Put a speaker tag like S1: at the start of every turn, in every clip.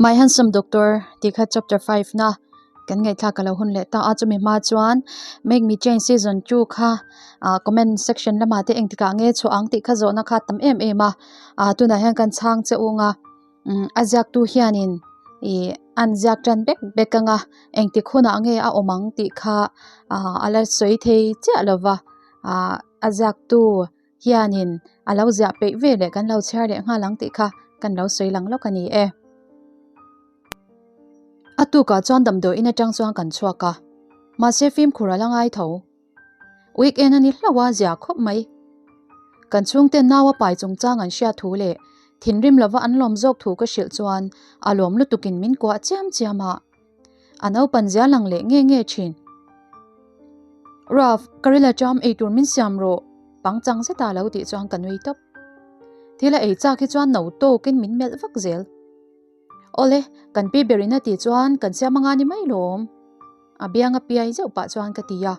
S1: My Handsome Doctor tih kha chapter 5 na kan ngaihthlak ka lo hun leh ta a chumi hma chuan Make Me Change season 2 kha ah comment section lamah te engtikah nge chhuah ang tih kha zawhna kha a tam em em a ah tunah hian kan chhang che ung a umm a ziaktu hianin ih an ziak tan bek bek ang a engtik hunah nge a awm ang tih kha ah a la sawi thei chiah lo va ah a ziaktu hianin a lo ziah peih ve leh kan lo chhiar leh nghal ang tih kha kan lo sawi lang lawk a ni e. A tukah chuan damdawi in atang chuan kan chhuak a, mahse fimkhur a la ngai tho. Weekend a ni hlauh a zia khawp mai. Kan chhungten nau a pai chungchang an hriat thu leh thinrim lova an lawm zawk thu ka hrilh chuan a lawm lutukin min kuah chiam chiam a. A naupan zia lang leh nge nge thin. Ralph, ka rila ṭam ei tur min siam rawh, pangchang zeta lo tih chuan ka nui tawp. Thil a ei chak hi chuan no tawkin min melh vak zel. Awle, kan pi berin a tih chuan kan siam anga ni mai lawm. A biang a piai zeuh pah chuan ka ti a.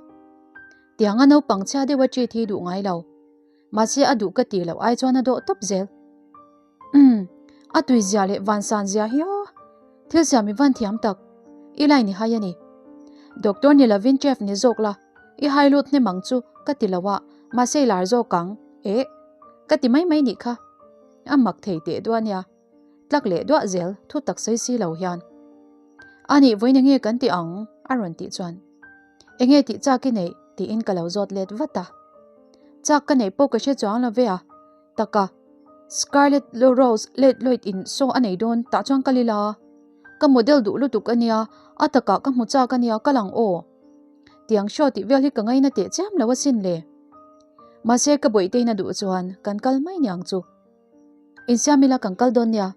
S1: Tianga naupang chhia deuh a treat hi duh ngai lo. Mahse a duh ka tih loh ai chuan a dawh tawp zel. Umm, a tui zia leh vansan zia hi aw. Thil siam i van thiam tak. I line i hai a ni. Doctor ni lovin chef ni zawk la, i hai lut hnem ang chu ka ti lo a, mahse i lar zawk ang. Eh, ka ti mai mai nih kha. A mak thei teh duah nia. Tlak leh duah zel thu tak sawi si lo hian. A nih vawiin enge kan ti ang? a rawn tih chuan. Enge tih chak i neih? tiin ka lo zawt let vat a. Chak ka neih pawh ka hre chuang lo ve a, taka Scarlett Rose let Lloyd in saw a nei dawn tah chuan kal ila. Ka model duh lutuk a nia, a takah ka hmu chak a nia kal ang aw. Tiang show tih vel hi ka ngaina teh chiam lo asin le. Mahse ka bawihte in a duh chuan kan kal mai niang chu. Insiam ila kan kal dawn nia.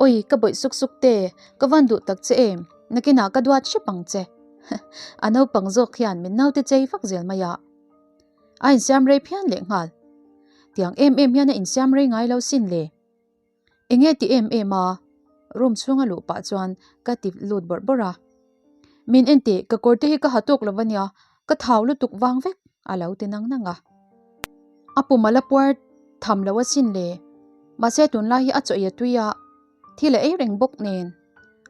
S1: Oi, ka bawih suk suk te, ka van duh tak che em, nakinah ka duat hrep ang che. A naupang zawk hian min naute chei vak zel mai a. A insiam rei phian leh nghal. Tiang em em hian a insiam rei ngai lo sin le. Enge ti em em a? Room chhunga luh pah chuan ka ti lut bawrh bawrh a. Min en teh, ka kawr te hi ka ha tawk lo ania, ka thau lutuk vang vek a lo ti nang nang a. A pum a la puar tham lo asin le. Mahse tunlai hi a chaw i a tui a, thil a ei reng bawk nen.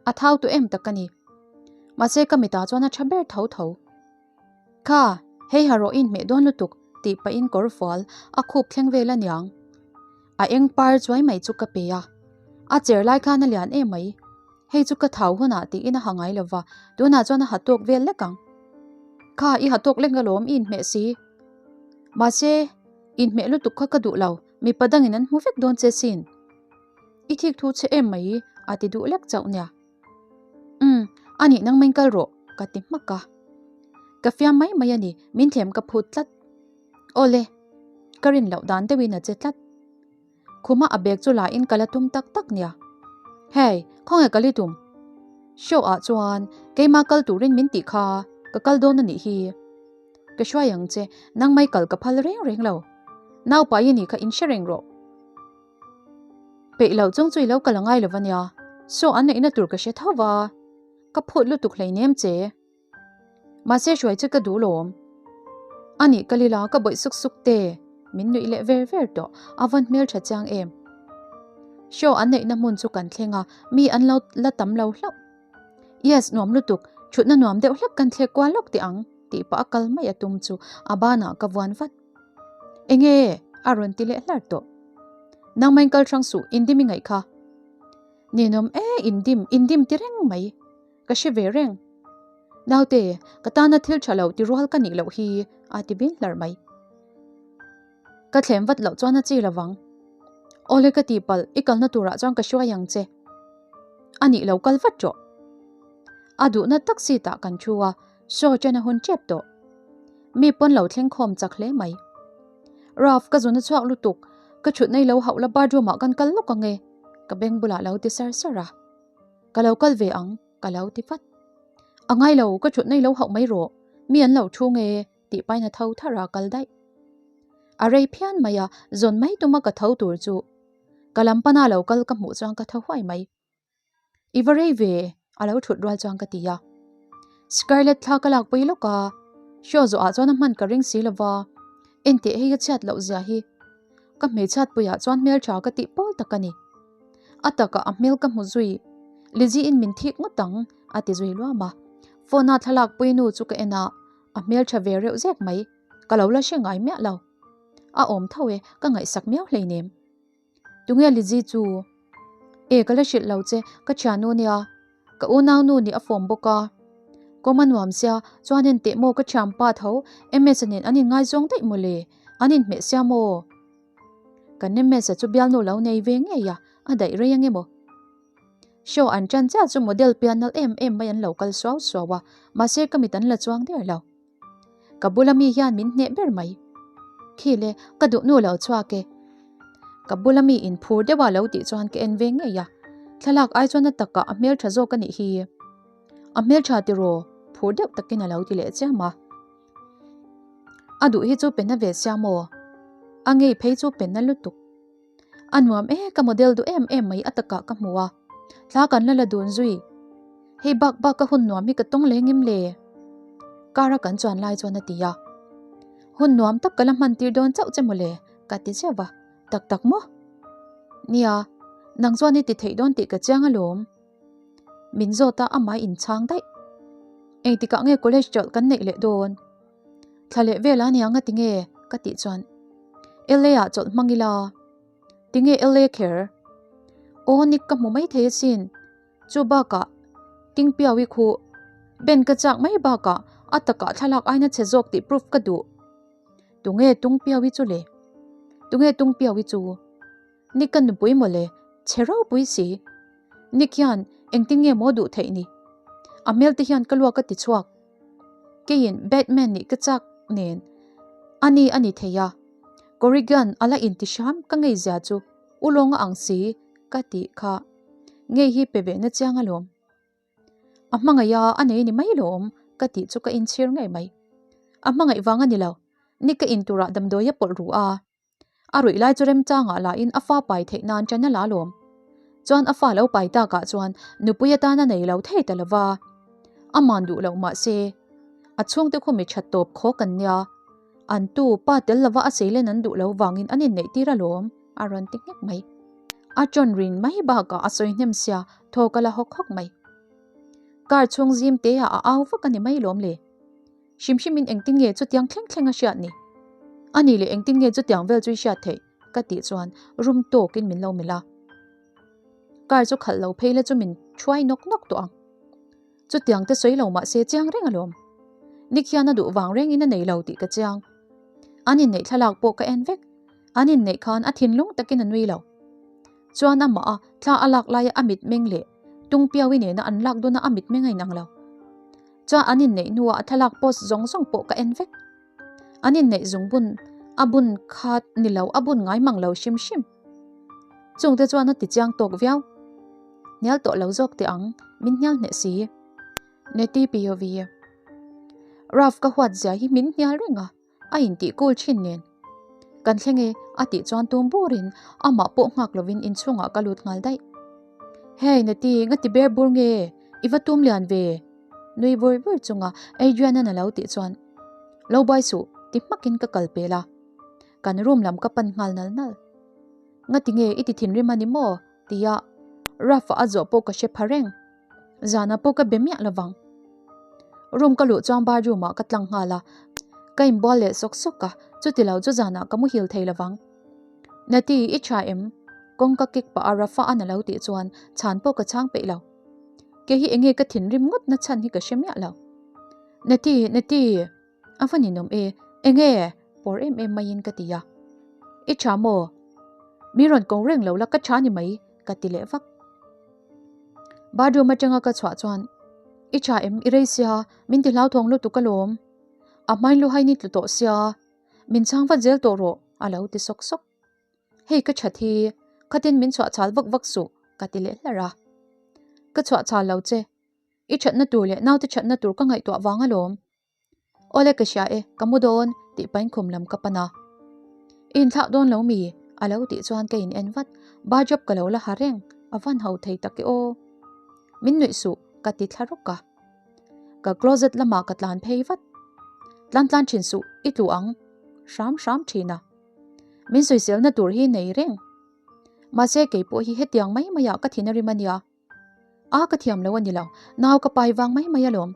S1: A thau tu em tak a ni. Mahse ka mitah chuan a tha ber tho tho. Kha, hei ha rawh inhmeh dawn lutuk tih pahin kawr fual a khup thleng vel aniang. A eng par chuai mai chu ka pe a. A cher lai khan a lian em mai. Hei chu ka thau hunah tiin a ha ngai lo va, tunah chuan a ha tawk vel lek ang. Kha, i ha tawk lek alawm i inhmeh si. Mahse, inhmeh lutuk kha ka duh lo, mipa dangin an hmu vek dawn che sin. I thik thu che em mai a ti duh lek chauh nia. Umm, a nih nang main kal rawh, ka ti hmak a. Ka fiam mai mai a ni, min thlem ka phut tlat. Awle, ka rin loh dan deuhin a che tlat. Khuma a bag chu la in ka la tum tak tak nia. Hey, khawnge ka li tum? Show ah chuan keimah kal turin min tih kha, ka kal dawn a nih hi. Ka hruai ang che, nang mai kal ka phal reng reng lo. Naupai i nih kha in hre reng rawh. Peih loh chung chu i lo kal a ngai lo va nia, saw an neihna tur ka hre tho va, ka phut lutuk hleinem che. Mahse hruai chu ka duh lawm. A nih ka lila ka bawih suk suk te, min nuih leh ver ver tawh, a vawn hmeltha chiang em. Show an neihna hmun chu kan thleng a, mi an lo la tam lo hlauh. Yes, nuam lutuk, thutna nuam deuh hlek kan thlek kual lawk teh ang, tih pah a kal mai a tum chu a banah ka vuan vat. Enge? a rawn ti leh hlar tawh. Nangmain kal hrang suh, indim i ngaih kha. Ninawm e, indim, indim ti reng mai. Ka hre ve reng. Naute, ka tana thil tha lo ti rual ka nih loh hi, a ti bin hlar mai. Ka thlem vat loh chuan a chi lovang. Awle ka tihpalh, i kalna turah chuan ka hruai ang che. A nih lo kal vat rawh. A duhna tak seat ah kan thu a, show chen a hun tep tawh. Mi pawn lo thleng khawm chak hle mai. Ralph ka zun a chhuak lutuk, ka thut nei lo hauh la bathroom ah kan kal lawk ang e, ka beng bulah lo ti sar sar a. Ka lo kal ve ang, ka lo ti vat. A ngai lo, ka thut nei lo hauh mai rawh, mi an lo thu nge, tih pain a tho tharh a kal daih. A rei phian mai a, zawn mai tuma ka tho tur chu ka lam pana lo kal ka hmuh chuan ka tho huai mai. I va rei ve, a lo thut rual chuan ka ti a. Scarlett thla ka lak pui lawk a, show zawhah chuan a hman ka ring si lova, enteh hei a chhiat loh zia hi. Ka hmeichhiat puiah chuan hmeltha ka tih pawl tak a ni. A takah a hmel ka hmu zui. Lizzy in min thik ngawt ang, a ti zui luam a. Phone a thlalak pui nu chu ka en a, a hmel tha ve reuh zek mai. Ka lo la hre ngai miah lo. A awm tho e, ka ngaihsak miau hleinem. Tunge Lizzy chu? E, ka la hrilh lo che, ka thiannu nia. Ka unaunu nih a fawm bawk a. Kawm a nuam sia, chuan en teh maw ka thianpa tho, MS-a nen an inngaizawng daih maw le? An inhmeh sia maw? Kan MS-a chu bialnu lo nei ve ngei a, a daih rei ange maw? Show an ṭan chiah chu model pian nalh em em mai an lo kal suau suau a, mahse ka mit an la chuang der lo. Ka bula mi hian min hneh ber mai. Khi le, ka duh nu lo chhuak e. Ka bula mi in phur deuh a lo tih chuan ka en ve ngei a. Thlalak ai chuan a takah a hmeltha zawk a nih hi. A hmeltha tiraw? Phur deuh takin a lo ti leh chiam a. A duh hi chu pe na ve sia maw? A ngei phei chu pe na lutuk. A nuam e, ka model duh em em mai a takah ka hmu a. Thla kan la la dun zui. Hei bak bak ka hun nuam hi ka tawng leng em le? Car a kan chuan lai chuan a ti a. Hun nuam tak ka la hman tir dawn chauh che mawle, ka ti zeuh a. Tak tak maw? Nia, nang chuan i ti theih dawn tih ka chiang alawm. Min zawt a amah inchhang daih. Engtikah nge college chawlh kan neih leh dawn? Thla leh vel a nia nga tinge? Ka tih chuan LA ah chawlh hmang ila. Tinge LA kher? Aw Nick ka hmu mai thei asin. Chu bakah Tingpiau i khuh. Ben ka chak mai bakah a takah thlalak aina chhe zawk tih proof ka duh. Tunge Tungpiau i chu le? Tunge Tungpiau i chu? Nick ka nupui mawle, chhe ropui si. Nick hian engtin nge maw duh theih ni? A hmel te hian ka luak a ti chhuak. Keiin Batman nih ka chak nen a ni a ni thei a. Corrigan a la inti hram ka ngei zia chu ulawng a ang si ka tih kha ngei hi pe ve na chiang alawm. A hmangaih a a nei ni mai lawm ka tih chu ka inchhir ngei mai. A hmangaih vang a ni lo, Nick ka inturah damdawi a pawlh ru a. A ruih lai chu remchangah lahin a fa pai theih nan ṭan a la lawm. Chuan a fa lo pai takah chuan nupui atan a nei lo thei ta lova. Aman duh loh mah se, a chhungte khu mi ṭhat tawp khawk an nia. An tu pa tel lova a seilen an duh lo vangin an inneih tir alawm, a rawn ti nghek mai. A ṭawn rin mai bakah a sawi hnem sia, thawk a la hawk hawk mai. Car chhung zim te ah a au vak a ni mai lawm le. Hrim hrimin engtin nge chutiang thleng thleng a hriat ni? A nih leh engtin nge chutiang vel chu i hriat theih? ka tih chuan rum tawkin min lo melh a. Car chu khalh lo phei la chu min thuai nawk nawk tawh ang. Chutiang te sawi lo mah se chiang reng alawm. Nick hian a duh vang rengin a nei lo tih ka chiang. An inneih thlalak pawh ka en vek. An inneih khan a thinlung takin a nui lo. Chuan amah a thla a lak laia a mitmeng leh Tungpiaui nena an lak dawna a mitmeng a inang lo. Chuan an inneih hnuah a thlalak post zawng zawng pawh ka en vek. An inneih zung bun a bun kha ni lo a bun ngai mang lo hrim hrim. Chungte chuan a ti chiang tawk viau. Hnial tawh lo zawk teh ang, min hnial hneh si. Neti POV. Ralph ka huat zia hi min hnial reng a. A intih cool thin nen. Kan thleng e, a tih chuan tum burin amah pawh nghak lovin inchhungah ka lut nghal daih. Hey Nati, nga ti ber bur nge? I va tum lian ve? Nui vur vur chunga Adrian-a'n a lo tih chuan Lo buai suh, ti hmakin ka kal pel a. Kan room lam ka pan nghal nal nal. Nga ti nge i ti thinrim a ni maw? Tia Rafa a zawh pawh ka hre pha reng. Zana pawh ka be miah lovang. Room ka luh chuan bathroom ah ka tlang nghal a, ka inbual leh sawk sawk a, chuti lo chu zanah ka muhil thei lovang. Nati, i tha em? Kawngka kik pah a Rafa an a lo tih chuan chhan pawh ka chhang peih lo. Kei hi enge ka thinrim ngawt na chhan hi ka hre miah lo. Nati, Nati! A va ninawm e, enge? Pawr em em maiin ka ti a. I tha maw? Mi rawn ko reng lo la ka tha ni mai, ka ti leh vak. Bathroom atanga ka chhuah chuan, I tha em, i rei sia, min ti hlauthawng lutuk alawm. A hmain lu hain i tlu tawh sia, min chhang vat zel tawh rawh, a lo ti sawk sawk. Hei ka that hi, khatin min chhuah chhal vak vak suh, ka ti leh hlar a. Ka chhuah chhal lo che, i thatna tur leh naute thatna tur ka ngaihtuah vang alawm. Awle ka hria e, ka mu dawn tih pain khum lam ka pan a. I inthlak dawn lo mi? A lo tih chuan ka in en vat, bathrobe ka lo la ha reng, a van ho thei tak e aw. Min nuih suh, ka ti thla rawk a. Ka closet lamah ka tlan phei vat. Tlan tlan thin suh, i tlu ang hram hram thin a. Min sawiselna tur hi nei reng. Mahse kei pawh hi hetiang mai maiah ka thin a rim a nia. A ka thiam lo a ni lo, nau ka pai vang mai mai alawm.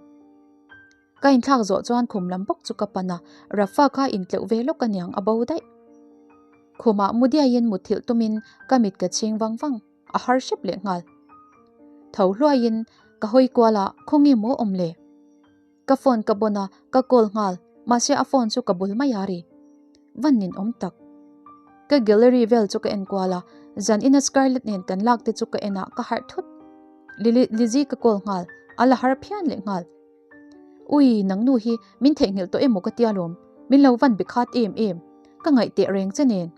S1: Ka inthlak zawh chuan khum lam bawk chu ka pan a, Rafa kha intleuh ve lawk aniang a bo daih. Khumah mu diaiin mutthilh tumin ka mit ka chhing vang vang, a har hrep leh nghal. Tho hluaiin ka hawi kual a, khawnge maw awm le? Ka phone ka bawn a, ka call nghal, mahse a phone chu ka bul mai a ri. Van nin awm tak. Ka gallery vel chu ka en kual a, zan ina Scarlett nen kan lak te chu ka en a, ka harh thut. Lily, Lizzy ka call nghal, a la har phian leh nghal. Ui, nang nu hi min theihnghilh tawh emaw ka tia lawm, min lo van be khat em em, ka ngaih teh reng che nen.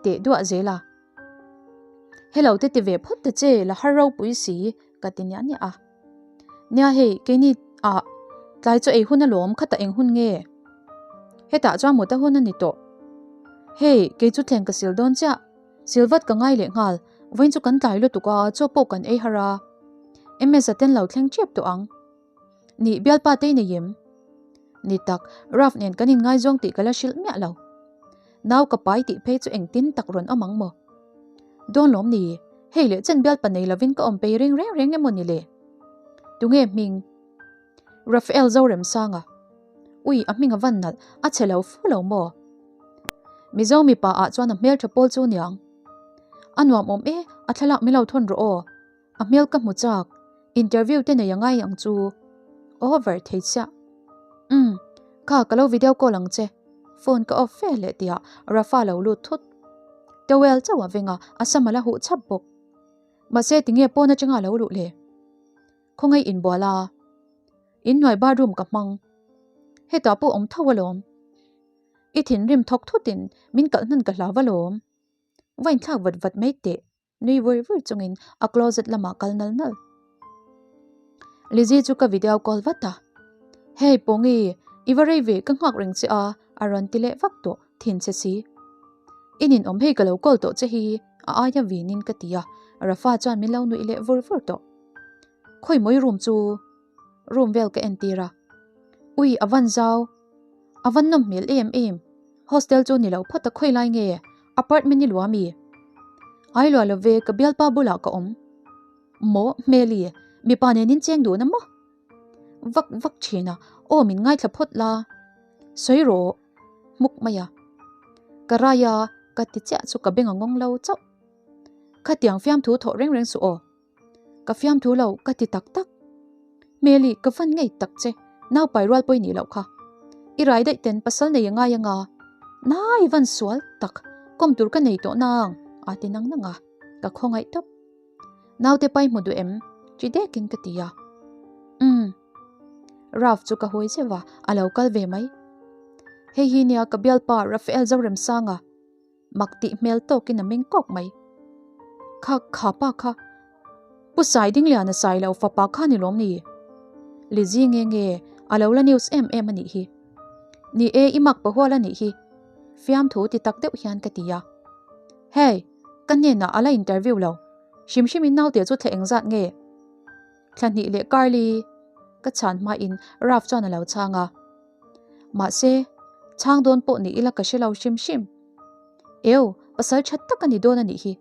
S1: Teh duah zel a. Hello te ti ve phawt ta che, la har ropui si, ka ti niah niah a. Nia hei, keini ah tlai chu ei hun alawm, khatah eng hun nge? Hetah chuan mut a hun a ni tawh. Hei, kei chu thleng ka sil dawn chiah. Sil vat ka ngai leh nghal, vawiin chu kan tlai lutuk a, chaw pawh kan ei har a. MS a ten lo thleng tep tawh ang. Nih, bialpa te i nei em? Ni tak, Ralph nen kan inngaizawng tih ka la hrilh miah lo. Nau ka pai tih phei chu engtin tak rawn awm ang maw? Dawn lawm ni, hei leh chen bialpa nei lovin ka awm pei ring reng reng emaw ni le? Tunge hming? Raphael Zoremsanga. Ui, a hming a van nalh, a chhe lo fu lo maw? Mizo mipa ah chuan a hmeltha pawl chu niang. A nuam awm e, a thlalak min lo thawn rawh aw. A hmel ka hmu chak, interview te nei a ngai ang chu. Over thei chiah. Umm, kha ka lo video call ang che. Phone ka off fe leh tihah Rafa lo lut thut. Towel chauh a veng a, a sam a la huh chhap bawk. Mahse tinge pawn atanga a lo luh le? Khawngaih inbual a, inhnuai bathroom ka hmang. Hetah pawh awm tho alawm. I thinrim thawk thutin min kalh hnan ka hlau alawm. Va inthlak vat vat mai teh. Nui vur vur chungin a closet lamah kal nal nal. Lizzy chu ka video call vat a. Hey Pongi, i va rei ve ka nghak reng che a, a rawn ti leh vak tawh thin che si. I nin awm hei ka lo call tawh che hi, a aia vinin ka ti a, Rafa chuan min lo nuih leh vur vur tawh. Khawi mawi room chu room vel ka entir a. Ui a van zau, a van nawm hmel em em, hostel chu ni lo phawt a khawi lai nge Apartment i luah mi? Ai luah lo ve, ka bialpa bulah ka awm. Maw, Hmeli, mipa nen in cheng duhna maw? Vak vak thin a, aw min ngaithla phawt la. Sawi rawh, hmuk mai a. Ka rai a, ka ti chiah chu ka beng a ngawng lo chauh. Khatiang fiamthu thawh reng reng suh aw. Ka fiamthu lo, ka ti tak tak. Hmeli, ka van ngei tak che, nau pai rual pawh i nih loh kha. I rai daih ten pasal nei a ngai anga, nai van sual tak, kawm tur ka nei tawh nang, a ti nang nang a, ka khawngaih tawp. Naute pai hmu duh em? Chi dekin ka ti a. Umm. Ralph chu ka hawi zeuh a, a lo kal ve mai. Hei hi nia ka bialpa Raphael Zoremsanga. Mak tih hmel tawkin a meng kawk mai. Kha kha pa kha. Pu Sai Dingliana Sai lo fapa kha ni lawm ni? Lizzy nge nge a lo la news em em a nih hi. Ni e i mak pahual a nih hi. Fiamthu ti tak deuh hian ka ti a. Hey, ka hnenah a la interview lo. Hrim hrimin naute chu thla engzat nge? Thla hnih leh Carly ka chhan hmain Ralph chuan a lo chhang a. Mahse, chhang dawn pawh ni ila ka hre lo hrim hrim. Eu, pasal tha tak a ni dawn a nih hi.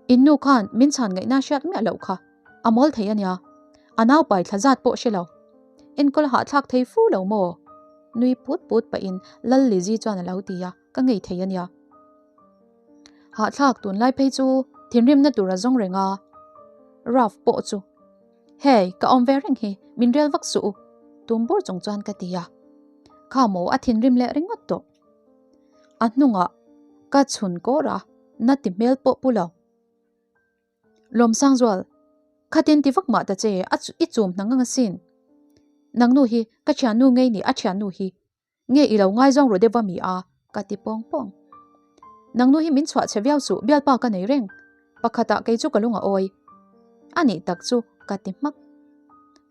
S1: In nu khan min chhan ngaihna hriat miah loh kha a mawl thei a nia. A nau pai thla zat pawh hre lo. Enkawl a hahthlak thei fu lo maw? Nui put put pahin Lal Lizzy chuan a lo ti a, ka ngei thei a nia. Hahthlak tunlai phei chu thinrimna tur a zawng reng a, Ralph pawh chu Hey, ka awm ve reng hi, min rel vak suh u, tum bur chung chuan ka ti a. Kha maw a thinrim leh ringawt tawh. A hnungah ka chhun kawr a, na ti hmel pawh pu lo. Lawmsangzual, khatin ti vak mah ta che, a i chum hna ngang asin. Nangnu hi ka thiannu ngei ni a thiannu hi. Nge i lo ngaizawng ru deuh a mi a? ka ti pawng pawng. Nangnu hi min chhuah chhe viau suh, bialpa ka nei reng. Pakhatah kei chu ka lung a awi. A nih tak chu ka ti hmak.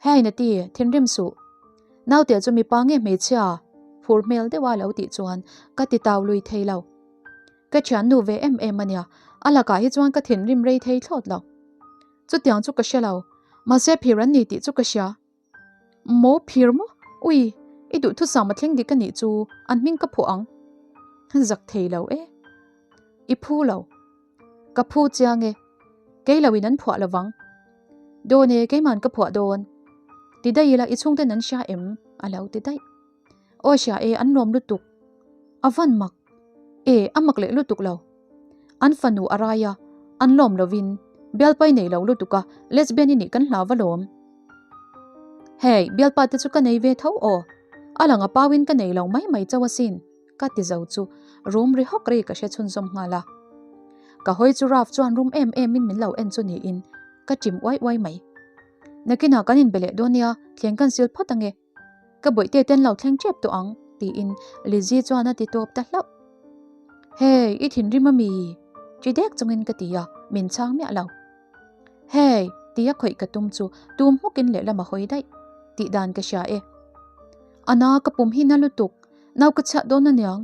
S1: Hei Nati, thinrim suh. Naute chu mipa nge hmeichhia? Phur hmel deuha lo tih chuan ka ti tau lui thei lo. Ka thiannu ve em em a nia, a lakah hi chuan ka thinrim rei thei thlawt lo. Chutiang chu ka hre lo, mahse phir an ni tih chu ka hria. Maw phir maw? Ui, i duhthusam a thleng dik a nih chu, an hming ka phuah ang. Zak thei lo e. I phu lo. Ka phu chiang e. Kei loin an phuah lovang. Dawn e, keiman ka phuah dawn. Ti daih ila i chhungten an hria em? A lo ti daih. Aw hria e, an lawm lutuk. A van mak. E, a mak leh lutuk lo. An fanu a rai a, an lawm lovin bialpai nei lo lutuk a, lesbian i nih kan hlau va lawm. Hei, bialpa te chu ka nei ve tho aw. A lang a pauin ka nei lo mai mai chauh asin. Ka ti zo chu rum ri hawk ri ka hre chhunzawm nghal a. Ka hawi chu Ralph chuan rum em em in min lo en chu niin ka ṭim uai uai mai. Nakinah kan inbe leh dawn nia, thleng kan sil phawt ange. Ka bawihte ten lo thleng ṭep tawh ang, tiin Lizzie chuan a ti tawp ta hlauh. Hey, i thinrim ami? Ṭi dek chungin ka ti a, min chhang miah lo. Hey! Tia khawih ka tum chu tum hmukin lehlam a hawi daih. Tih dan ka hria e. A na ka pum hi na lutuk, nau ka chhiah dawn aniang.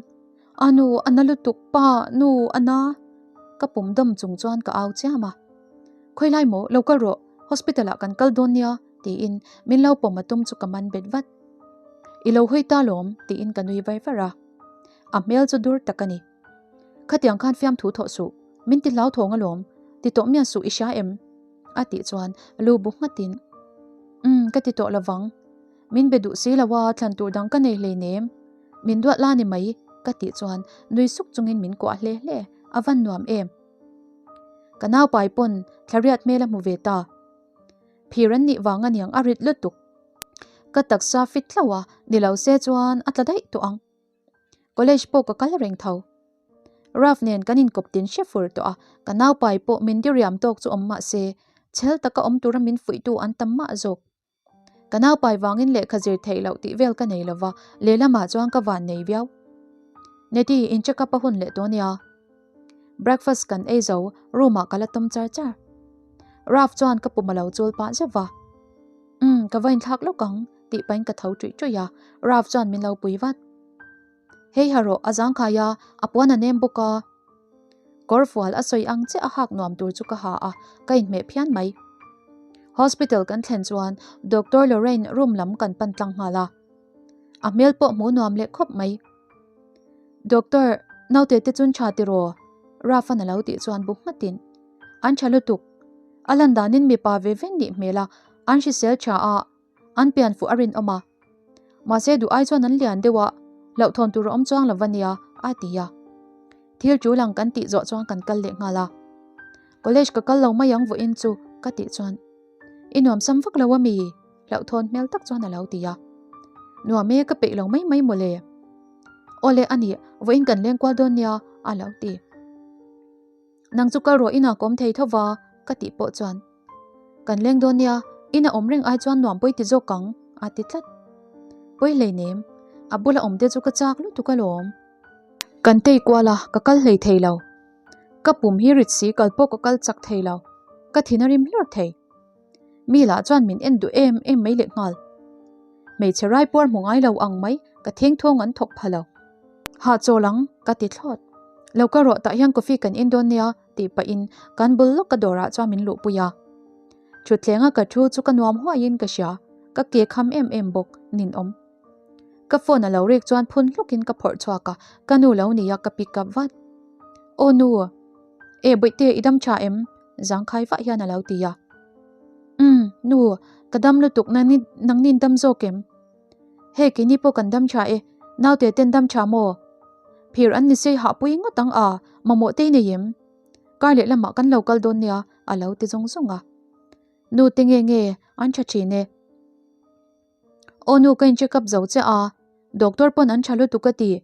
S1: A nu, a na lutuk, pa, nu, a na. Ka pum dawm chung chuan ka au chiam a. Khawi lai maw, lo kal rawh, hospital ah kan kal dawn nia, tiin min lo pawm a tum chu ka man bet vat. I lo hawi ta lawm, tiin ka nui var var a. A hmel chu dur tak a ni. Khatiang khan fiamthu thawh suh, min ti hlauthawng alawm, ti tawh miah suh i hria em? A tih chuan lu bu nghatin, Umm, ka ti tawh lovang. Min be duh si lo a, thlan tur dang ka nei hleinem. Min duat la ni mai, ka tih chuan nui suk chungin min kuah hle hle, a van nuam em. Ka naupai pawn thlariat hmel a hmu ve ta. Phir an nih vang aniang a rit lutuk. Ka taksa fit hlauh a, ni lo se chuan a tla daih tawh ang. College pawh ka kal reng tho. Ralph nen kan inkawp tin hre fur tawh a, ka naupai pawh min diriam tawk chu awm mah se, chhel taka awm tura min fuihtu an tam mah zawk. Ka naupai vangin lehkha zir theih loh tih vel ka nei lova, lehlamah chuan ka van nei viau. Neti, in check up a hun leh tawh nia. Breakfast kan ei zo, room ah ka la tum char char. Ralph chuan ka pum a lo chul pah zeuh va. Umm, ka va inthlak lawk ang, tih pahin ka tho ṭuih ṭuih a, Ralph chuan min lo pui vat. Hei ha rawh, a zangkhai a, a puan a nem bawk a. Kawr fual a sawi ang chiah a hak nuam tur chu ka ha a, ka inhmeh phian mai. Hospital kan thlen chuan Doctor Lorraine room lam kan pan tlang nghal a. A hmel pawh hmuh nuam leh khawp mai. Doctor, naute te chun tha tiraw? Ralph-a'n a lo tih chuan bu nghatin, An tha lutuk. A lan danin mipa ve ve nih hmel a, an hrisel tha a, An pian fuh a rinawm a. Mahse duh ai chuan an lian deuh a, hlauhthawn tur a awm chuang lo va nia, a ti a. Thil tul ang kan tih zawh chuan kan kal leh nghal a. College ka kal lo mai ang vawiin chu, ka tih chuan. I nuamsam vak lo a mi? Hlauhthawn hmel tak chuan a lo ti a. Nuam e, ka peih lo mai mai mawle. Awle a nih, vawiin kan leng kual dawn nia, a lo ti. Nang chu kal rawh inah ka awm thei tho va, ka tih pawh chuan. Kan leng dawn nia, ina awm reng ai chuan nuam pawi ti zawk ang, a ti tlat. Pawi hleinem, a bula awm te chu ka chak lutuk alawm. Kan tei kual a, ka kal hlei thei lo. Ka pum hi rit si kal pawh ka kal chak thei lo, ka thin a rim hlur thei. Mi lah chuan min en duh em em mai leh nghal. Hmeichhe rai puar hmu ngai lo ang mai ka thengthawng an thawk pha lo. Hahchawl ang, ka ti thlawt. Lo ka rawh tah hian coffee kan in dawn nia tih pahin kan bul lawk ka dawrah chuan min luhpui a. Thutthleng a ka thu chu ka nuam huaiin ka hria, ka ke kham em em bawk, ninawm. Ka phone a lo rik chuan phun hlukin ka phawrh chhuak a, ka nu lo nia ka pick up vat. Aw nu, e bawihte i dam tha em? Zangkhai vah hian a lo ti a. Umm, nu, ka dam lutuk nangnin dam zawk em? Hei keini pawh kan dam tha e, naute ten dam tha maw? Phir an ni sei hahpui ngawt ang a, mamawh te i nei em? Kar leh lamah kan lo kal dawn nia, a lo ti zawng zawng a. Nu te nge nge an tha thin e. Aw nu ka in check up zo chiah a, doctor pawn an tha lutuk a ti.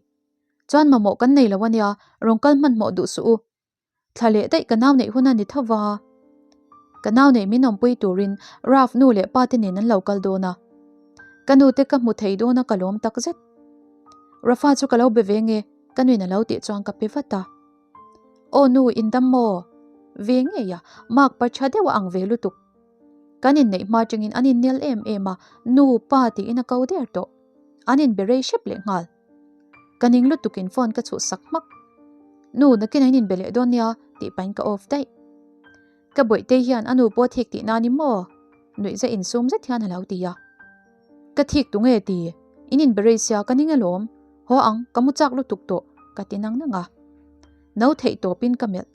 S1: Chuan mamawh kan nei lo ania, rawn kal hmanhmawh duh suh u. Thla leh daih ka nau neih hun a ni tho va. Ka nau neih min awmpui turin Ralph nu leh pa te nen an lo kal dawn a. Ka nu te ka hmu thei dawn a ka lawm tak zet. Rafa chu ka lo be ve nge ka nuin a lo tih chuan ka pe vat a. Aw nu in dam maw? Ve ngei a, mark pa tha deuh a ang ve lutuk. Kan inneih hma tangin an innel em em a, nu, pa tiin a ko der tawh. An inbe rei hrep leh nghal. Ka ning lutukin phone ka chhuh sak hmak. Nu, nakin an inbe leh dawn nia tih pahin ka off daih. Ka bawihtei hian a nu pawh a thik tih na ni maw? Nuihza insum zet hian a lo ti a. Ka thik tu nge ti? In inbe rei sia ka ning alawm. Haw ang, ka mu chak lutuk tawh ka ti nang nang a. No theih tawpin ka melh.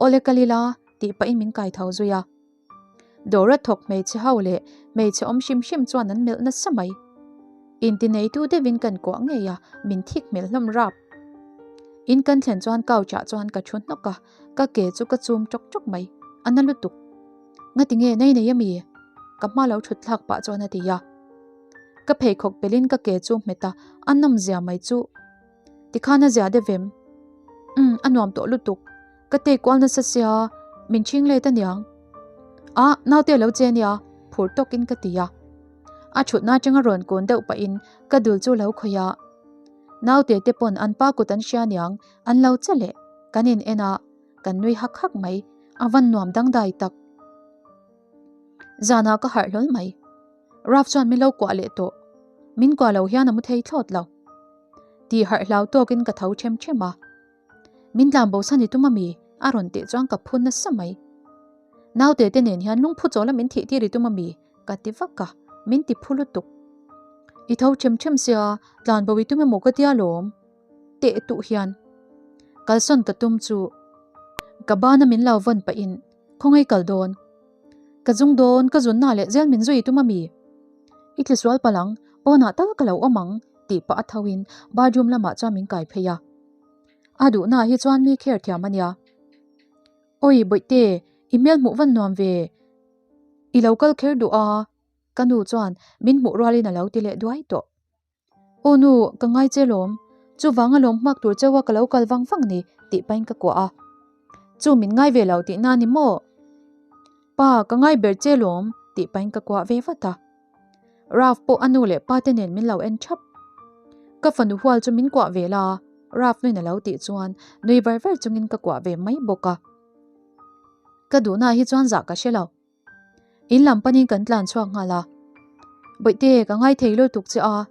S1: Awle kal ila tih pahin min kai tho zui a. Dawra thawk hmeichhe ho leh hmeichhe awm hrim hrim chuan an melh nasa mai. Intineitu deuhin kan kuah ngei a, min thik hmel hlawm rap. In kan thlen chuan couch ah chuan ka thu hnawk a, ka ke chu ka chum tawk tawk mai. A na lutuk. Ngati nge nei nei ami? Ka hma lo thut thlak pah chuan a ti a. Ka pheikhawk pelin ka ke chu hmet a, a nawm zia mai chu. Tikhan a zia deuh em? Umm, a nuam tawh lutuk. Ka take kual nasa sia, min chhing let aniang. A, naute a lo che ania, phur tawkin ka ti a. A thutna atanga rawn kun deuh pahin ka dul chu lo khawih a. Naute te pawn an pa kut an hria aniang, an lo che leh. Kan in en a, kan nui hak hak mai, a van nuam dangdai tak. Zanah ka harh hlawl mai. Ralph chuan min lo kuah leh tawh. Min kuah lo hian a mu thei thlawt lo. Tih harh hlau tawkin ka tho them them a. Min tlan bo san i tum ami? A rawn tih chuan ka phu nasa mai. Naute te nen hian lungphu chawla min thih tir i tum ami? Ka ti vak a, min ti phu lutuk. I tho them them sia, tlan bo i tum emaw ka tia lawm. Teh tuh hian. Kalsawn ka tum chu ka bana min lo vawn pahin khawngaih kal dawn. Ka zung dawn, ka zunna leh zel min zui i tum ami? I tli sual palh ang, pawnah tal ka lo awm ang tih pah a tho in bathroom lamah chuan min kai phei a. A duhna hi chuan mi kher thiam a nia. Awi Bawihte, i hmel hmuh van nuam ve. I lo kal kher duh a, ka nu chuan min hmuh rualin a lo ti leh duai tawh. Aw nu, ka ngai che lawm. Chuvang a lawm hmak tur cheu a ka lo kal vang vang ni tih pahin ka kuah a. Chu min ngai ve lo tihna ni maw? Pa, ka ngai ber che lawm tih pahin ka kuah ve vat a. Ralph pawh a nu leh pa te nen min lo en thap. Ka fanu hual chu min kuah ve la, Ralph nuin a lo tih chuan nui var var chungin ka kuah ve mai bawk a. Ka duhna hi chuan zah ka hre lo. In lam panin kan tlan chhuak nghal a. Bawihte, ka ngai thei lutuk che a.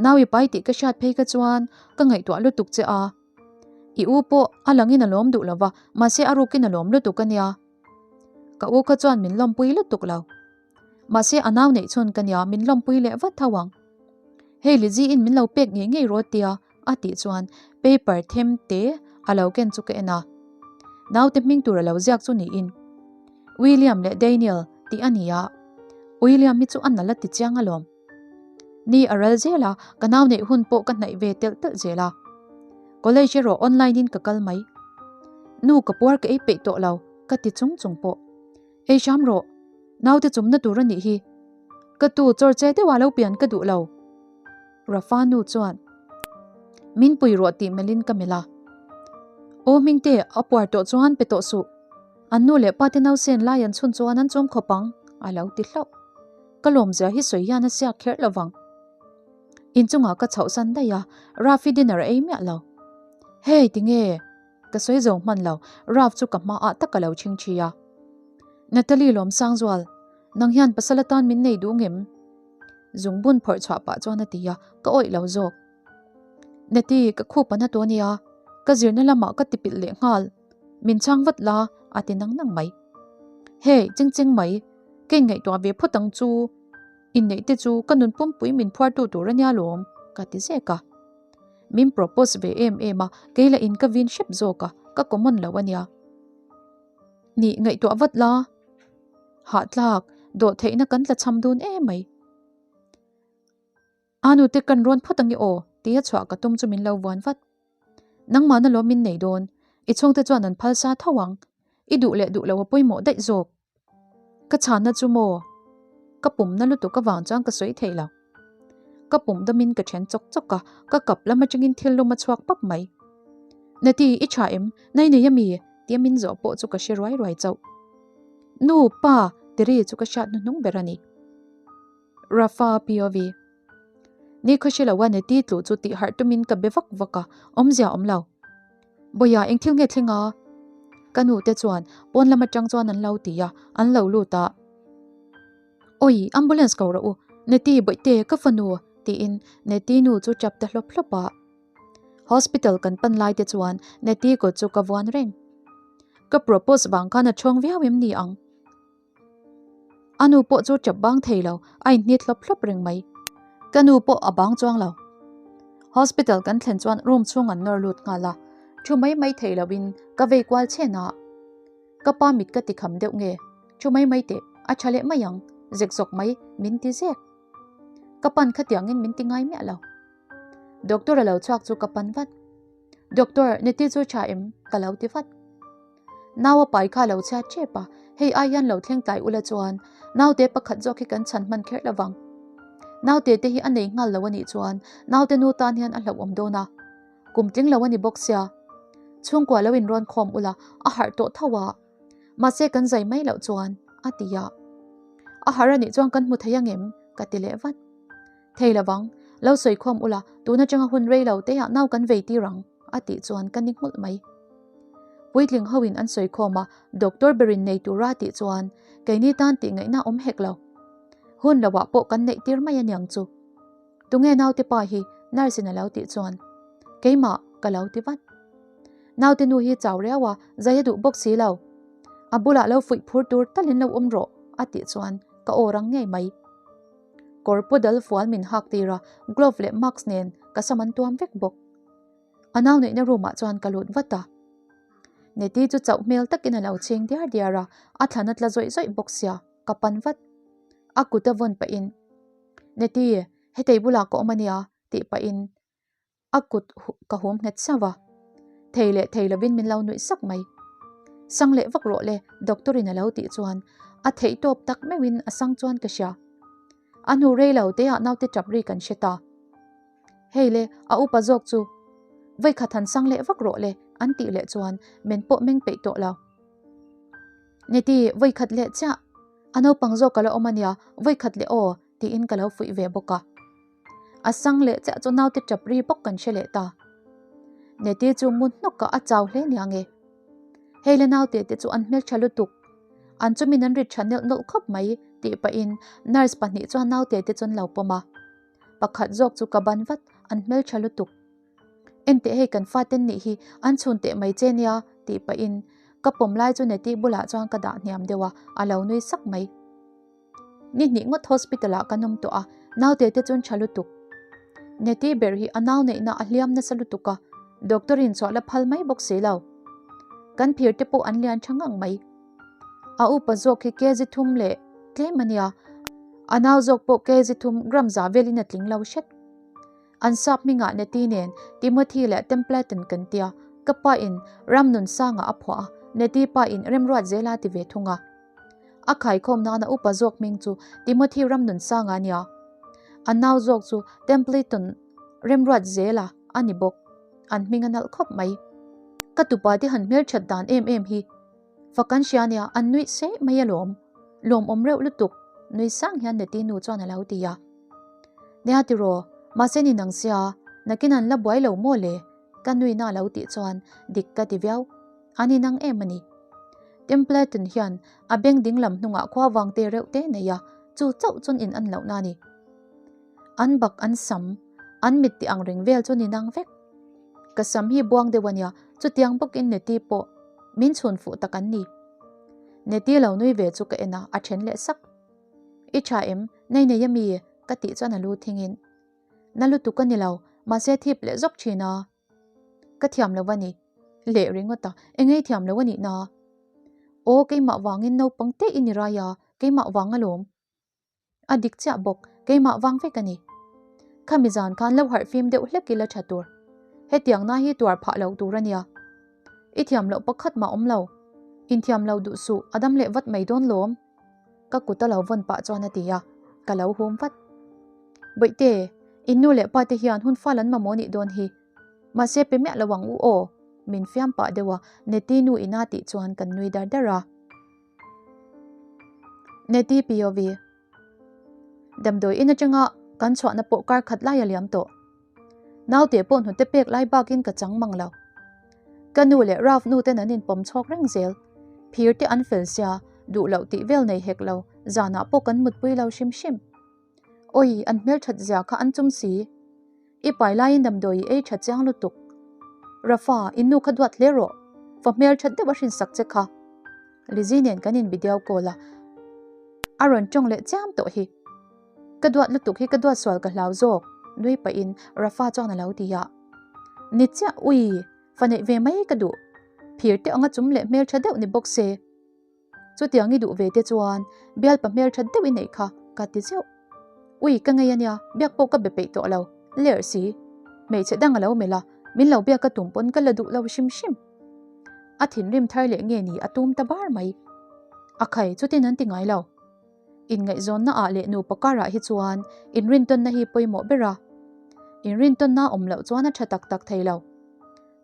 S1: Nau i pai tih ka hriat phei kha chuan ka ngaihtuah lutuk che a. I u pawh a langin a lawm duh lo va, mahse a rukin a lawm lutuk a nia. Ka u kha chuan min lawmpui lutuk lo. Mahse a nau neih chhun ka nia min lawmpui leh vat tho ang. Hei Lizzy in min lo pek ngei ngei rawt tia a tih chuan paper them te a lo ken chu ka en a. Naute hming tur a lo ziak chu niin William leh Daniel tih a ni a. William hi chu a nalh a ti chiang alawm. Ni a ral zel a, ka nau neih hun pawh ka hnaih ve telh telh zel a. College erawh online in ka kal mai. Nu ka puar ka ei peih tawh lo ka ti chung chung pawh. Ei hram rawh, naute chumna tur a nih hi. Ka tu chawr che deuha lo pian ka duh lo. Rafa nu chuan min pui rawh tih melhin ka melh a. Aw Hmingte, a puar tawh chuan pe tawh suh. An nu leh pa te nausen lai an chhun chuan an chawm khawp ang, a lo ti hlauh. Ka lawmzia hi sawi hian a siak kher lo vang. Inchungah ka chhohsan daih a, Rafi dinner a ei miah lo. Hey, tinge? Ka sawi zo hman lo, Ralph chu ka hma ah tak ka lo chhing thi a. Natalie Lawmsangzual, nang hian pasal atan min nei duh ngem? Zungbun phawrh chhuah pah chuan a ti a, ka awih lo zawk. Nati, ka khup a na tawh ania, ka zirna lamah ka ti pilh leh nghal. Min chhang vat la, a ti nang nang mai. Hey, ching cheng mai, ka inngaihtuah ve phawt ang chu. Inneih te chu ka nun pumpui min phuartu tur ania lawm, ka ti zek a. Min propose ve em em a, kei lah in ka vin hrep zawk a, ka common lo ania. Nih ngaihtuah vat la, hahtlak, dawh theihna kan tla cham dun em mai. A nute kan rawn phawt ange aw, tia chhuah ka tum chu min lo vuan vat. Nangmahna lawm min nei dawn, i chhungte chuan an phal sa tho ang, i duh leh duh lo a pawimawh daih zawk. Ka chhanna chu maw? Ka pumna lutuk avang chuan ka sawi thei lo. Ka pum damin ka then chawk chawk a, ka kap lam atangin thil lum a chhuak pap mai. Nati, i tha em? Nai nei ami? Tia min zawh pawh chu ka hre ruai ruai chauh. Nu, pa, ti ri chu ka hriat hnuhnung ber a ni. Rafa POV. Ni khaw hre loa Nati tluh chu tih harh tumin ka be vak vak a, awmzia awm lo. Bawia eng thil nge thleng a? Ka nu te chuan pawn lam atang chuan an lo ti a, an lo lut a. Awi, ambulance ko rawh u, Neti bawihte ka fanu tiin Neti nu chu tap ta hlawp hlawp a. Hospital kan pan lai te chuan Neti kut chu ka vuan reng. Ka propose vang khan a chhawng viau em ni ang? A nu pawh chu tap bang thei lo, a inhnit hlawp hlawp reng mai. Ka nu pawh a bang chuang lo. Hospital kan thlen chuan room chhung an nawr lut nghal a, thu mai mai thei loin ka vei kual chhen a. Ka pa mit ka ti kham deuh nge? Thu mai mai teh, a tha leh mai ang, zek zawk mai min ti zek. Ka pan khatiangin min ti ngai miah lo. Doctor a lo chhuak chu ka pan vat. Doctor, Niti chu tha em? Ka lo ti vat. Nau a pai kha lo chhiat tep a, hei ai hian lo thleng tlai ula chuan naute pakhat zawk hi kan chhan hman kher lovang. Naute te hi a nei nghal lo a nih chuan naute nu tan hian a hlauhawm dawn a, kum tling lo a ni bawk sia. Chhungkua lo inrawn khawm ula a harh tawh tho a, mahse kan zai mai loh chuan a ti a. A harh a nih chuan kan hmu thei angem? Ka ti leh vat. Thei lovang, lo sawi khawm ula tun atanga hun rei lo te ah nau kan vei tir ang a tih chuan ka ni nghulh mai. Puitling ho in an sawi khawm a, doctor berin nei tura a tih chuan keini tan tih ngaihna awm hek lo. Hun lo ah pawh kan neih tir mai aniang chu. Tunge naute pa hi nurse in a lo tih chuan keimah ka lo ti vat. Naute nu hi chau riau a, zai a duh bawk si lo. A bulah lo fuih phur tur talin lo awm rawh a tih chuan ka aw rang ngei mai. Kawr paw dal fual min hak tir a, glove leh mask nen ka sam an tuam vek bawk. A nau neihna room ah chuan ka lut vat a. Neti chu chauh hmel takin a lo chhing diar diar a, a thlan a tla zawih zawih bawk sia, ka pan vat. A kut a vawn pahin, Neti, hetei bulah ka awm a nia, tih pahin A kut ka hum nghet sauh a, thei leh thei lovin min lo nuih sak mai. Sang leh vak rawh le, doctor in a lo tih chuan a theih tawp tak meuhin a sang chuan ka hria. A hnu rei lo te ah naute tap ri kan hre ta. Hei le, a upa zawk chu vawikhat han sang leh vak rawh le an tih leh chuan men pawh meng peih tawh lo. Neti, vawikhat leh chiah, a naupang zawk a la awm a nia, vawikhat leh aw tiin ka lo fuih ve bawk a. A sang leh chiah chu naute tap ri bawk kan hre leh ta. Neti chu mu hnawk ah a chau hle nia nge. Hei le naute te chu an hmeltha lutuk. An chumin an rit tha nelh nawlh khawp mai tih pahin nurse pahnih chuan naute te chu an lo pawm a. Pakhat zawk chu ka ban vat, an hmeltha lutuk. Enteh hei kan faten nih hi an chhun teh mai che nia tih pahin ka pawm lai chu Neti bulah chuan ka dah hniam deuh a, a lo nui sak mai. Ni hnih ngawt hospital ah kan awm tawh a, naute te chuan tha lutuk. Neti ber hi a nau neihna a hliam nasa lutuk a, doctor in chhuah la phal mai bawk si lo. Kan phir te pawh an lian tha ngang mai. A upa zawk hi kg thum leh tlem a nia, a nau zawk pawh kg thum gram za velin a tling lo hret. An sap hmingah Neti nen Timothy leh Templeton kan tia, ka pa in Ramnunsanga a phuah a, Neti pa in Remruatzela ti ve thung a. A khaikhawm nana upa zawk hming chu Timothy Ramnunsanga a nia. A nau zawk chu Templeton Remruatzela a ni bawk. An hming a nalh khawp mai. Ka tupa te han hmelthat dan em em hi. Fak an hria nia, an nuih seih mai alawm. Lawmawm reuh lutuk, nui sang hian Neti nu chuan a lo ti a. Nia tiraw, mahse ni nang sia, nakin an la buai lo maw le? Ka nuihna a lo tih chuan dik ka ti viau. An inang em a ni. Templeton hian a beng dinglam hnungah khua vang te reuh te nei a, chu chauh chuan in an lohna a ni. An bak an sam, an mit tih ang reng vel chu ni nang vek. Ka sam hi buang deuh a nia, chutiang bawkin Neti pawh min chhun fuh tak an ni. Neti lo nui ve chu ka en a, a then leh sak. I tha em, nei nei ami? Ka tih chuan a lu thingin. Na lutuk a ni lo, mahse thip leh zawk thin a. Ka thiam lo a ni. Leh ringawt a, engei thiam lo a nih na? Aw, keimah vangin naupang te i ni rai a, keimah vang alawm. A dik chiah bawk, keimah vang vek a ni. Khami zan khan lo harh fim deuh hlek ila tha tur. Hetiang na hi tuar phah lo tur a nia. I thiam loh pakhat mah awm lo. Inthiam lo duh suh, a dam leh vat mai dawn lawm. Ka kut a lo vawn pah chuan a ti a, ka lo hum vat. Bawihte, in nu leh pa te hian hun fal an mamawh nih dawn hi. Mahse pe miah lo ang u aw, min fiam pah deuh a, Neti nu ina tih chuan kan nui dar dar a. Neti POV. Damdawi in atanga kan chhuahna pawh kar khat lai a liam tawh. Naute pawh hnute pek lai bakin ka chang mang lo. Ka nu leh Ralph nu ten an inpawm chhawk reng zel. Phir te an fel sia, duh loh tih vel nei hek lo, zanah pawh kan mutpui lo hrim hrim. Awi, an hmelthat zia kha an chum si. I pai laiin damdawi i ei tha chiang lutuk. Rafa, in nu kha duat hle rawh. Fa hmelthat deuh a hrinsak che kha. Lizzie nen kan in video call a, a rawn tawng leh chiam tawh hi. Ka duat lutuk hi ka duat sual ka hlau zawk, nui pahin Rafa chuan a lo ti a. Ni chiah, ui, fa neih ve mai ka duh. Phir te anga chum leh hmeltha deuh ni bawk se. Chutiang i duh ve te chuan bialpa hmeltha deuh i neih kha ka ti zeuh. Ui ka ngei ania, biak pawh ka be peih tawh lo, lerh si. Hmeichhe dang a lo melh a, min lo biak ka tum pawn ka la duh lo hrim hrim. A thinrim thar leh nge ni a tum ta bar mai. A khai chutin an ti ngai lo. Inngaihzawnna ah leh nupa karah hi chuan inrintawnna hi pawimawh ber a. Inrintawnna awm loh chuan a tha tak tak thei lo.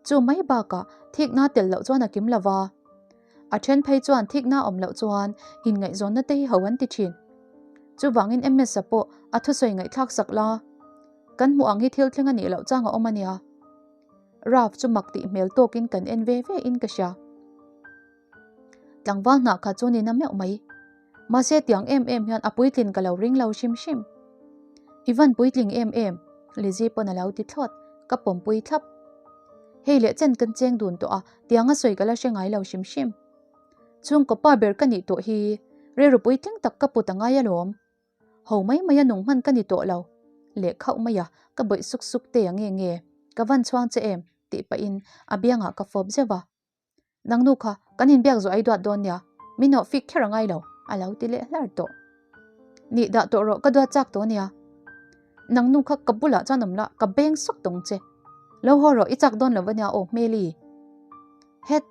S1: Chu mai bakah thikna tel loh chuan a kim lo va. A then phei chuan thikna awm loh chuan inngaihzawnna te hi ho an ti thin. Chuvangin MS-a pawh a thusawi ngaihthlak sak la. Kan hmuh ang hi thil thleng a nih loh chang a awm a nia. Ralph chu mak tih hmel tawkin kan en ve ve in ka hria. Tlangval hnah kha chu ni na meuh mai. Mahse tiang em em hian a puitlin ka lo ring lo hrim hrim. I van puitling em em, Lizzie pawn a lo ti thlawt, ka pawmpui thlap. Hei leh chen kan cheng dun tawh a, tiang a sawi ka la hre ngai lo hrim hrim. Chhungkaw pa ber ka nih tawh hi rilru puitling tak ka put a ngai alawm. Ho mai mai a nung hman ka ni tawh lo. Leh khauh mai a, ka bawih suk suk te a nge nge, ka van chhuang che em, tih pahin a biangah ka fawp zeuh a. Nang nu kha kan inbiak zawh ai duat dawn nia, min awh fik kher a ngai lo, a lo ti leh hlar tawh. Nih dah tawh rawh ka duat chak tawh nia. Nang nu kha ka bulah chuan awm la, ka beng sawk tawng che. Lo haw rawh i chak dawn lo va nia aw hmeli. Het,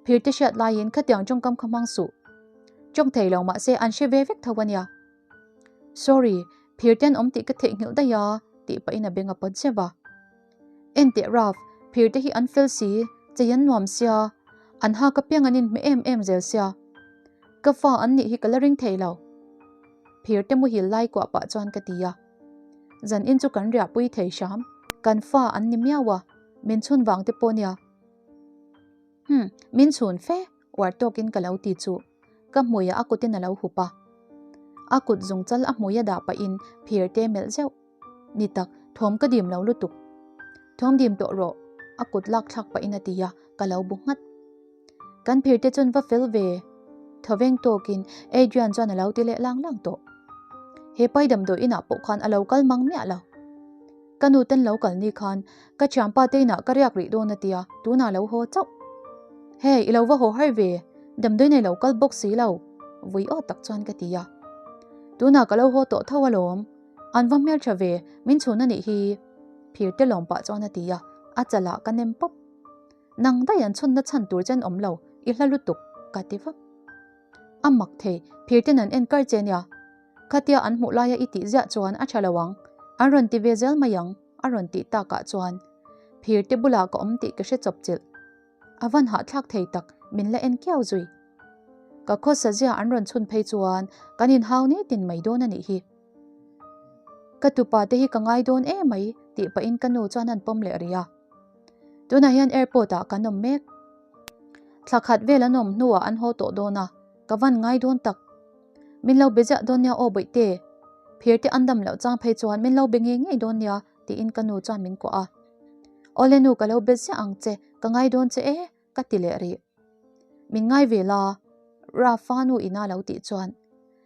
S1: phir te hriat laiin khatiang tawngkam kha hmang suh. Tawng thei lo mahse an hre ve vek tho a nia. Sorry, phir te an awm tih ka theihnghilh daih a, tih pahin a beng a pawt zeuh a. Enteh Ralph, phir te hi an fel si, chei an nuam sia, an hak apiang an inhmeh em em zel sia. Ka fa an nih hi ka la ring thei lo. Phir te muhil lai kuah pah chuan ka ti a. Zan in chu kan riahpui thei hram, kan fa an ni miau a, min chhun vang te pawh nia. Hmm, min chhun fe, uar tawkin ka lo ti chu. Ka hmuiah a kutin a lo hup a. A kut zungchal a hmui a dah pahin phir te melh zeuh. Ni tak, thawm ka dim lo lutuk. Thawm dim tawh rawh, a kut lak thlak pahin a ti a, ka lo bu nghat. Kan phir te chuan va fel ve. Thawveng tawkin Adrian chuan a lo ti leh lang lang tawh. He pai damdawi inah pawh khan a lo kal mang miah lo. Ka nu ten lo kal ni khan ka thianpa te inah ka riak rih dawn a tia, tunah lo haw chauh. Hey, i lo va haw har ve, damdawi nei lo kal bawk si lo, vui aw tak chuan ka ti a. Tunah ka lo haw tawh tho alawm. An va hmeltha ve, min chhun a nih hi, phir te lawm pah chuan a ti a, a chalah ka nem pawp. Nang daih an chhunna chhan tur chen awm lo, i hla lutuk, ka ti vak. A mak thei, phir ten an en kar che nia. Khatia an hmuh laia i tih ziah chuan a tha lo ang, an rawn ti ve zel mai ang, a rawn tih takah chuan phir te bulah ka awm tih ka hre chawp chilh. A van hahthlak thei tak, min la en kiau zui. Ka khawsa zia an rawn chhun phei chuan kan inhau nitin mai dawn a nih hi. Ka tupa te hi ka ngai dawn e mai tih pahin ka nu chuan an pawm leh rih a. Tunah hian airport ah kan awm mek. Thla khat vel an awm hnuah an haw tawh dawn a, ka van ngai dawn tak. Min lo be ziah dawn nia aw bawihte. Phir te an dam loh chang phei chuan min lo be ngei ngei dawn nia tiin ka nu chuan min kuah a. Awle nu ka lo be ziah ang che, ka ngai dawn che e ka ti leh rih. Min ngai ve la, Rafa nu ina lo tih chuan,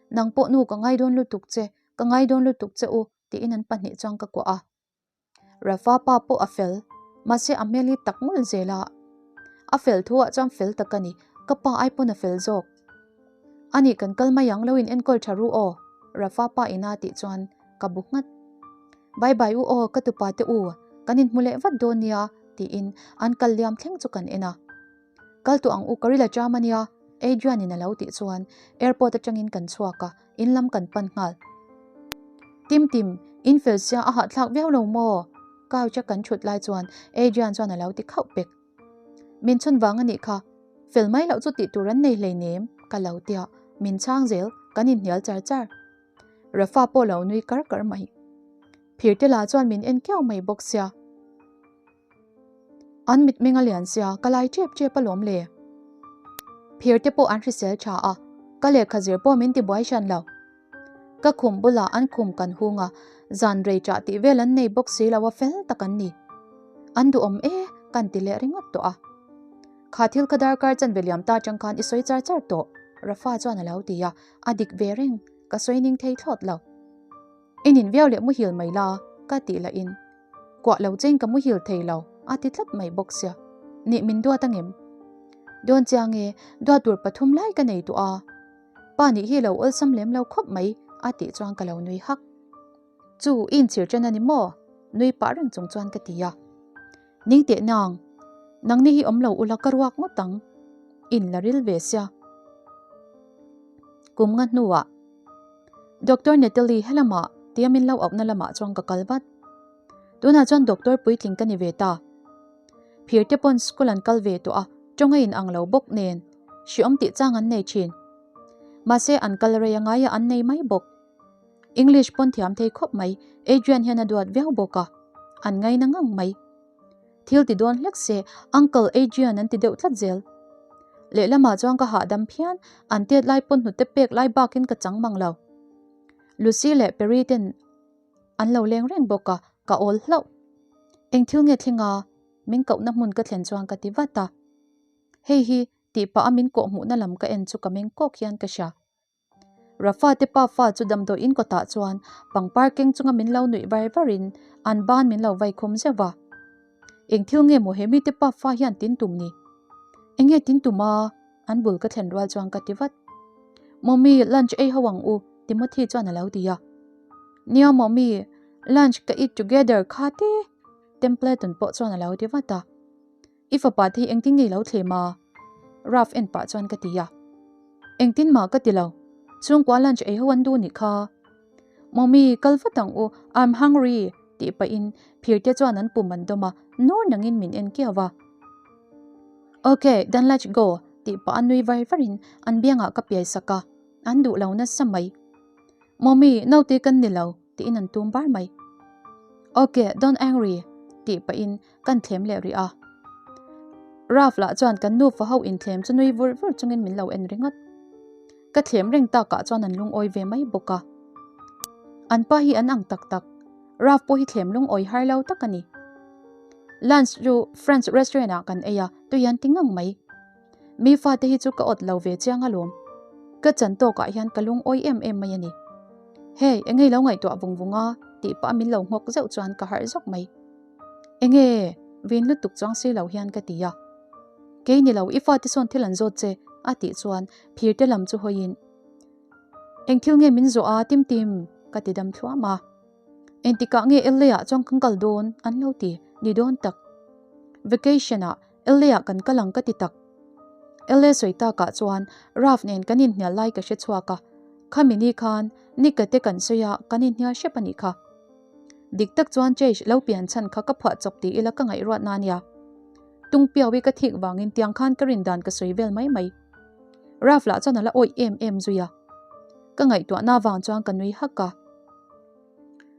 S1: Nang pawh nu ka ngai dawn lutuk che, ka ngai dawn lutuk che u, tiin an pahnih chuan ka kuah a. Rafa pa pawh a fel, mahse a hmel hi tak ngul zel a. A fel thu ah chuan fel tak a ni, ka pa ai pawn a fel zawk. Ani kan kal mai ang lo in enkawl tha ru aw, Rafa pa ina tih chuan ka bu nghat. Bye bye u aw ka tupa te u, kan inhmu leh vat dawn nia tiin an kal liam thleng chu kan en a. Kal tawh ang u ka rila cham ania Adrian in a lo tih chuan airport atangin kan chhuak a, in lam kan pan nghal. Tim Tim, in fel sia a hahthlak viau lo maw? Couch a kan thut lai chuan Adrian chuan a lo ti khauh pek. Min chhun vang a nih kha, fel mai loh chu tih tur an nei hleinem ka lo tia, min chhang zel, kan inhnial char char. Rafa pawh lo nui kar kar mai. Phirtela chuan min en kiau mai bawk sia. An mitmeng a lian sia, ka lai tep tep alawm le. Phir te pawh an hrisel tha a, ka lehkha zir pawh min ti buai hran lo. Ka khum bulah an khum kan hung a, zan rei ṭah tih vel an nei bawk si lo a fel tak an ni. An duhawm e, kan ti leh ringawt tawh a. Kha thil kha darkar chanve liam ta chang khan i sawi char char tawh, Rafa chuan a lo ti a, a dik ve reng, ka sawi ning thei thlawt lo. I nin viau leh muhil mai la, ka tih lahin. Kuah lo chein ka muhil thei lo, a ti tlat mai bawk sia. Nih min duat angem? Dawn chiang e, duat tur pathum lai ka nei tawh a. Pa nih hi lo awlsam lem lo khawp mai a tih chuan ka lo nui hak. Chu i inchhir ṭan a ni maw? Nui pah reng chung chuan ka ti a. Ning teh nang, nangni hi awm lo ula ka ruak ngawt ang. In la ril ve sia. Kum nga hnuah Doctor Natalie helamah tia min lo auhna lamah chuan ka kal vat. Tunah chuan doctor puitling ka ni ve ta. Phir te pawn school an kal ve tawh a, tawng a inang lo bawk nen hriawm tih chang an nei thin. Mahse an kal rei a ngaia an nei mai bawk. English pawn thiam thei khawp mai, Adrian hian a duat viau bawk a, an ngaina ngang mai. Thil ti dawn hlek se Uncle Adrian an ti deuh tlat zel. Lehlamah chuan ka hahdam phian, an tet lai pawn hnute pek lai bakin ka chang mang lo. Lucy leh Perry ten an lo leng reng bawk a, ka awl hlauh. Eng thil nge thleng a? Min kohna hmun ka thlen chuan ka ti vat a. Hei hi tih pah a min kawh hmuhna lam ka en chu ka meng kawk hian ka hria. Rafa te pa fa chu damdawi in kawtah chuan pangpar keng chunga min lo nuih var varin an ban min lo vai khum zeuh va. Eng thil nge maw he mite pa fa hian tin tum ni? Eng nge tin tum a? An bul ka thlen rual chuan ka ti vat. Mommy, lunch ei ho ang u, Timothy chuan a lo ti a. Nia mommy, lunch ka eat together kha te, Templeton pawh chuan a lo ti vat a. I fapa te hi engtin nge i lo thlem a? Ralph en pah chuan ka ti a. Engtin mah ka ti lo. Chhungkua lunch ei ho an duh nih kha. Mommy, kal vat ang u, I'm hungry, tih pahin phirte chuan an pum an dawm a, nur nangin min en kiau a. Ok, then let's go, tih pah a nui var varin an biangah ka piai sak a, an duh lo nasa mai. Mommy, naute kan ni lo, tiin an tum bar mai. Ok, don't angry, tih pahin kan thlem leh rih a. Ralph lah chuan kan nufa ho inthlem chu nui vur vur chungin min lo en ringawt. Ka thlem reng takah chuan an lungawi ve mai bawk a. An pa hi an ang tak tak, Ralph pawh hi thlem lungawi har lo tak a ni. Lunch chu French restaurant ah kan ei a, tui an ti ngang mai. Mi fate hi chu ka awt lo ve chiang alawm. Ka chan tawkah hian ka lungawi em em mai a ni. Hey, engei lo ngaihtuah vung vung a, tih pah min lo nghawk zeuh chuan ka harh zawk mai. Enge? Vin lutuk chuang si lo hian ka ti a. Kei ni lo, i fate sawn thil an zawt che, a tih chuan phir te lam chu hawiin, Eng thil nge min zawh a, Tim Tim? ka ti dam thluam a. Engtikah nge LA ah chuan kan kal dawn? an lo ti, ni dawn tak. Vacation ah LA ah kan kal ang ka ti tak. LA sawi takah chuan Ralph nen kan inhnial lai ka hre chhuak a, khami ni khan Nick-a te kan sawi a, kan inhnial hrep a nih kha. Dik tak chuan Chase lo pian chhan kha ka phuah chawp ti ila ka ngaihruat na nia. Tung piau i ka thik vangin tiang khan ka rin dan ka sawi vel mai mai. Ralph lah chuan a la awih em em zui a. Ka ngaihtuahna vang chuan ka nui hak a.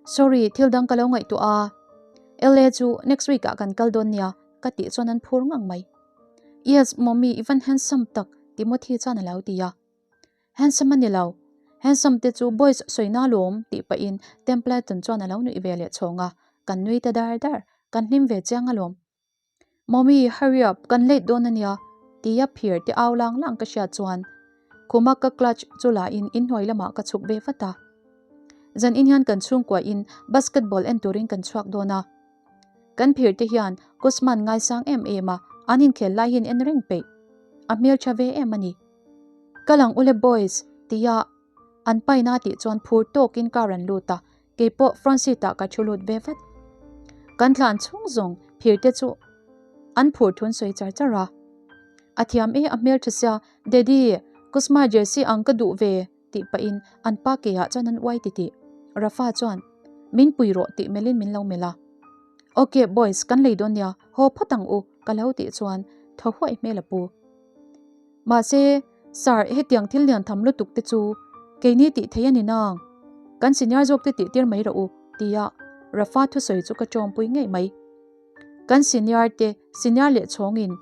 S1: Sorry, thil dang ka lo ngaihtuah a. LA chu next week ah kan kal dawn nia ka tih chuan an phur ngang mai. Yes, mommy i van handsome tak Timothy chuan a lo ti a. Handsome a ni lo. Handsome te chu boys sawina lawm tih pahin Templeton chuan a lo nuih ve leh chhawng a, kan nui ta dar dar, kan hlim ve chiang alawm. Mommy, hurry up, kan late dawn a nia tia phir te au lang lang ka hriat chuan khuma ka clutch chu la in inhnuai lamah ka chhuk ve vat a. Zan in hian kan chhungkua in basketball en turin kan chhuak dawn a. Kan phir te hian Kuzman ngaisang em em a, an inkhel lai hian en reng peih. A hmeltha ve em a ni. Ka lang ule boys tia an paina tih chuan phur tawkin car an lut a, keipawh front seat ah ka thu lut ve vat. Kan thlan chhung zawng phir te chu an phur thun sawi char char a. A thiam e a hmeltha sia, Daddy, Kuzma jersey ang ka duh ve tih pahin an pa ke ah chuan an uai titih. Rafa chuan min pui rawh tih melhin min lo melh a. Ok boys kan lei dawn nia, haw phawt ang u ka lo tih chuan thaw huai hmel a pu. Mahse, Sir, hetiang thil lian tham lutuk te chu keini tih thei a ni nang. Kan senior zawk te tih tir mai rawh u, tia Rafa thusawi chu ka tawngpui ngei mai. Kan senior te senior leh chhawngin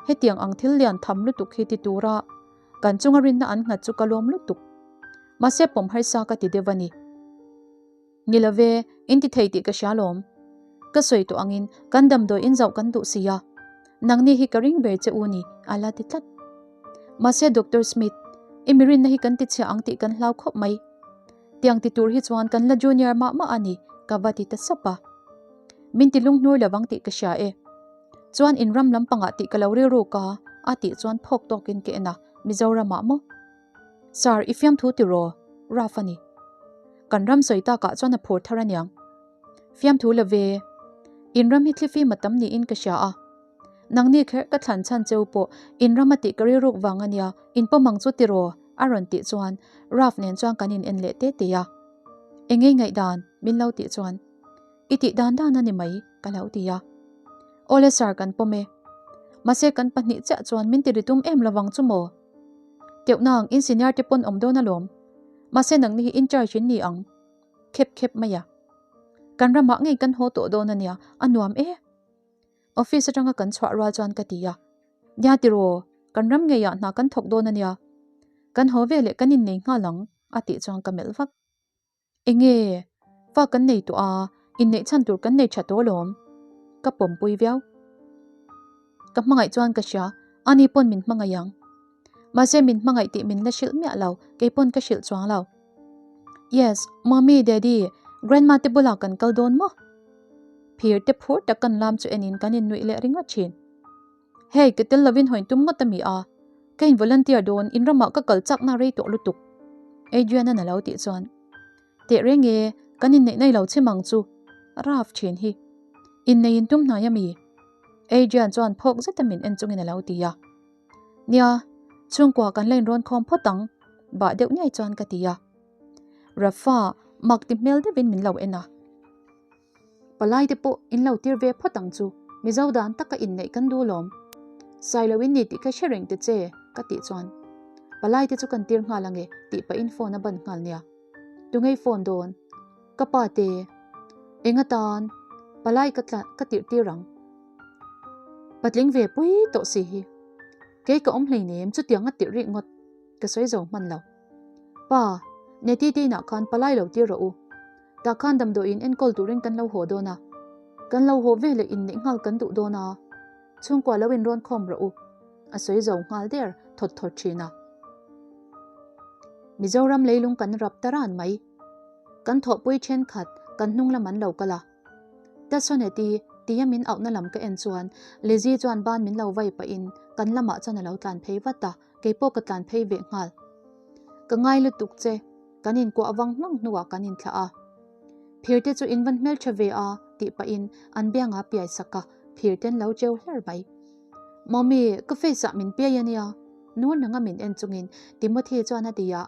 S1: hetiang ang thil lian tham lutuk hi ti tura kan chunga rinna an nghat chu ka lawm lutuk. Mahse pawm harsa ka ti deuh a ni. Ni lo ve, in ti thei tih ka hria lawm. Ka sawi tawh angin kan damdawi in zauh kan duh si a, nangni hi ka ring ber che u ni, a la ti tlat. Mahse Doctor Smith, i mirinna hi kan ti chhia ang tih kan hlau khawp mai. Tiang ti tur hi chuan kan la junior mah mah a ni, ka va ti ta sap a. Min ti lunghnur lovang tih ka hria e. Chuan in ram lampangah tih ka lo rilru ka, a tih chuan phawk tawkin ka en a, Mizoramah maw? Sir, i fiamthu tiraw? Ralph a ni. Kan ram sawi takah chuan a phur thar aniang. Fiamthu la ve. In ram hi thlifim a tam niin ka hria a. Nangni kher ka thlan chhan cheu pawh in ram a tih ka rilruk vang ania, in pawm ang chu tiraw? a rawn tih chuan Ralph nen chuan kan in en leh te te a. Engei ngaihdan? min lo tih chuan I tih dan dan a ni mai ka lo ti a. Awle sir kan pawm e. Mahse kan pahnih chiah chuan min ti ri tum em lovang chu maw? Teuh nang in senior te pawn awm dawn alawm. Mahse nangni hi in charge in ni ang. Khep khep mai a. Kan ramah ngei kan haw tawh dawn ania, a nuam e. Office atanga kan chhuah rual chuan ka ti a. Nia tiraw, kan ram ngeiah hna kan thawk dawn ania. Kan haw veleh kan innei nghal ang a tih chuan ka melh vak. Enge? Fa kan nei tawh a, inneih chhan tur kan nei tha tawh alawm. Ka pawmpui viau. Ka hmangaih chuan ka hria, ani pawn min hmangaih ang. Mahse min hmangaih tih min la hrilh miah lo, kei pawn ka hrilh chuang lo. Yes, Mommy, Daddy, Grandma te bulah kan kal dawn maw? Phir te phur tak kan lam chu enin kan innuih leh ringawt thin. Hei, ka tel lovin hawi tum ngawt a mi a, ka in volunteer dawn, in ramah ka kal chakna rei tawh lutuk. Adrian-a'n a lo tih chuan, Teh reng e, kan inneih nei lo chim ang chu, Raf thin hi. Innei in tum hnai a mi? Adrian chuan phawk zeta min en chungin a lo ti a. Nia, chhungkua kan la inrawn khawm phawt ang, bah deuh ngei chuan ka ti a. Rafa mak ti hmel deuhin min lo en a. Palai te pawh in lo tir ve phawt ang chu, Mizo dan taka inneih kan duh lawm. Sailo in ni tih kha hre reng te che, ka tih chuan. Palai te chu kan tir nghal ange tih pahin phone a ban nghal nia. Tungei phone dawn? Ka pa te. Eng atan? Palai ka tla ka tirh tir ang. Patling ve pui tawh si hi. Kei ka awm hleinem chutiang a tirh rih ngawt ka sawi zo hman lo. Pa, Neti te inah khan palai lo tir rawh u. Tah khan damdawiin enkawl turin kan lo haw dawn a, kan lo haw veleh inneih nghal kan duh dawn a, chhungkua lo inrawn khawm rawh u, a sawi zo nghal der thawt thawt thin a. Mizoram leilung kan rap ta ran mai. Kan thawhpui thenkhat kan hnung lam an lo kal a. Tasoneti tia min auhna lam ka en chuan Lizzy chuan ban min lo vai pahin kan lamah chuan a lo tlan phei vat a, kei pawh ka tlan phei ve nghal. Ka ngai lutuk che. Kan inkuah vang vang hnuah kan inthlah a. Phir te chu in van hmeltha ve a tih pahin an bianga piai sak a, phir ten lo cheu hler mai. Mommy, ka face ah min piai ania, nur nanga min en chungin Timothy chuan a ti a.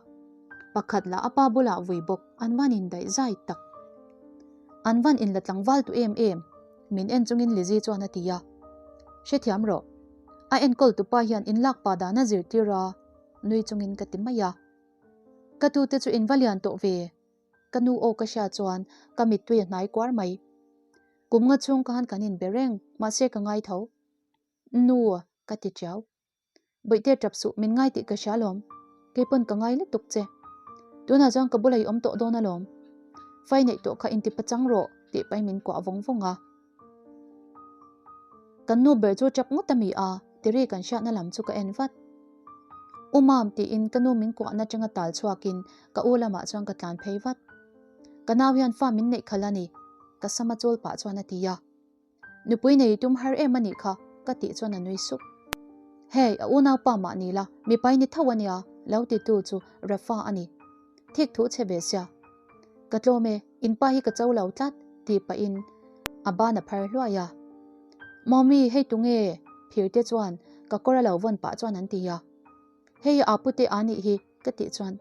S1: Pakhat lah a pa bulah vui bawk an van indaih zai tak. An van inla tlangval tu em em, min en chungin Lizzy chuan a ti a. Hrethiam rawh, a enkawl tupa hian inlak pa dan a zirtir a, nui chungin ka ti mai a. Ka tute chu in va lian tawh ve. Ka nu aw ka hria chuan ka mittui a hnai kuar mai. Kum nga chhung khan kan inbe reng, mahse ka ngai tho. Nu, ka ti tiau. Bawihte tap suh, min ngai tih ka hria alawm. Kei pawn ka ngai lutuk che. Tunah chuan ka bula i awm tawh dawn alawm. Fai neih tawh kha inti pachang rawh, tih pahin min kuah vawng vawng a. Kan nu ber chu tap ngawt a mi a, tiri kan hriatna lam chu ka en vat. U Mam tiin ka nu min kuahna atanga tal chhuakin ka u lamah chuan ka tlan phei vat. Ka nau hian fa min neih khalh a ni, ka sama chawl pah chuan a ti a. Nupui nei tum har em a nih kha, ka tih chuan a nui sup. Hei, a unaupa mah ni la, mipai ni tho a nia, lo titu chu Rafa a ni. Thik thu chhe ve sia. Ka tlawm e, in pa hi ka cho lo tlat, tih pahin a ban a phar hluai a. Mommy, hei tunge? Phirte chuan ka kawr a lo vawn pah chuan an ti a. Hei a pute a nih hi, ka tih chuan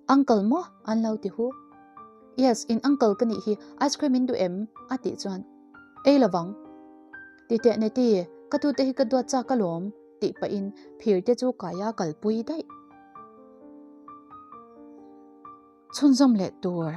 S1: Uncle maw? an lo ti hu. Yes, in uncle ka nih hi, ice cream in duh em? a tih chuan Ei lovang. Titeh Neti, ka tute hi ka duat chak alawm, tih pahin phirte chu kaia kalpui daih. Chhunzawm leh tur.